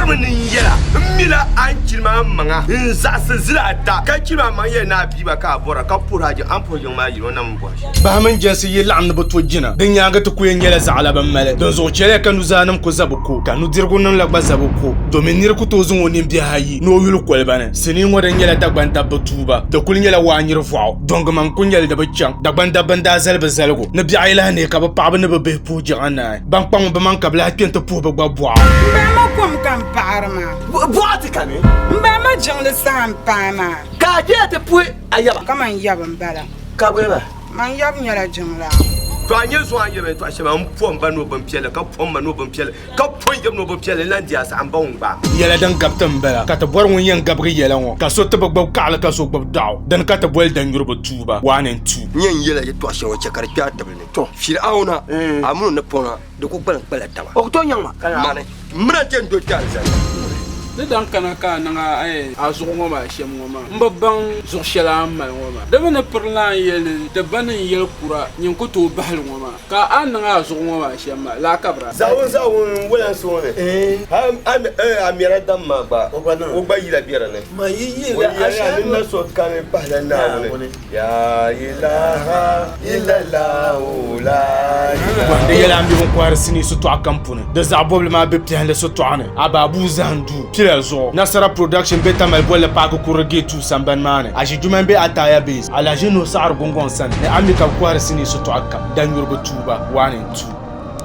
bɔrimi ni n yɛla, M mila a ni chili ma maŋa n-zaɣisi zila ata, ka chili ma maŋ yɛli ni a bia gba ka a bɔra, ka puhiri a jiŋ, a ni puhi jiŋ maa yili o na mi bɔri shɛli. Bahi mini jɛnsi yi laɣim ni bɛ to jina, di nyaaŋa ti ku yɛn nyɛla zaɣila bɛn mali. Dinzuɣu chɛliya ka nuzaanim ku za bɛ ko, ka nudirigunim la gba za bɛ ko, domin nir ku tooi zaŋ o nimbihi ayi ni o yuli koliba ni. Sinii ŋɔ din nyɛla Dagban dabba tuuba, di kuli nyɛla waanyiri vɔɣu, dɔŋgima n-ku nyɛli di bi chaŋ. Dagban dabba n-daa zali bɛ zaligu ni biɛɣu yi lahi neei ka bɛ paɣiba ni bɛ bihi puhi jiŋa naai. Ban kpaŋ bɛ maŋ ka bɛ lahi kpe nti puhi bɛ gba bɔɣa. M ba ma kom ka m paɣiri maa. Bɔɣa ti kani. M ba ma jiŋli saha m paai maa. Ka a kpe ti puhi a yaba. Kaman yab m bala. Ka bɛ ba. Man yab nyɛla jiŋlaa. To a nyɛ zuɣu a ni yɛli yɛtɔɣ shɛli maa, m po m ba ni o bimpiɛlli, ka po m ma ni o bimpiɛlli, ka po n yab ni o bimpiɛlli n-lan di a saha m ba ŋun gbaai. Yɛla din gabi ti m-bala, ka ti bɔri ŋun yɛn gabigi yɛla ŋɔ, ka so ti bi gbibi kaɣili ka so gbibi daɣu, dini ka ti boli danyuriba tuuba, one and two. N yɛn yɛla yɛtɔɣ shɛli ŋɔ chɛ ka di kpe a tibili ni. To, Fir'auna, a mini o napɔna, di ku kpalim kpala taba. O ku tooi nyaŋ ma. Mani, m mi na ti yɛn do kpe alizanda puuni. Ni daŋ kana ka a niŋ a zuɣu ŋɔ maa shɛm ŋɔ maa, m bi baŋ zuɣu shɛli a ni mali ŋɔ maa. Di mi ni piri lan yɛli ni ti ba ni n-yɛli kura nyin ku tooi bahi li ŋɔ maa, ka a ni niŋ a zuɣu ŋɔ maa shɛm maa, laa ka bira. Zaawun zaawun wolansi ŋɔ ni, hal a mɛra dam maa gba, o gba yila be di ni. O yɛliya ni na so kani pahila Naawuni. Di yɛla m be kɔhiri sinii sitɔɣu kam puuni. Di zaɣ bɔbili maa be piɛhindi sitɔɣu ni, Abaabuu zahim duu, pila zuɣu. Nasara Production be Tamale bolli paaki kurili gate 2 sambani maa ni. Aʒijumani be Ataya Base, Alhaji Nuhu Saɣiri Gungɔŋ sani ni Ami ka bɛ kɔhiri sinii sitɔɣu kam, Danyurigu tuuba 1 and 2.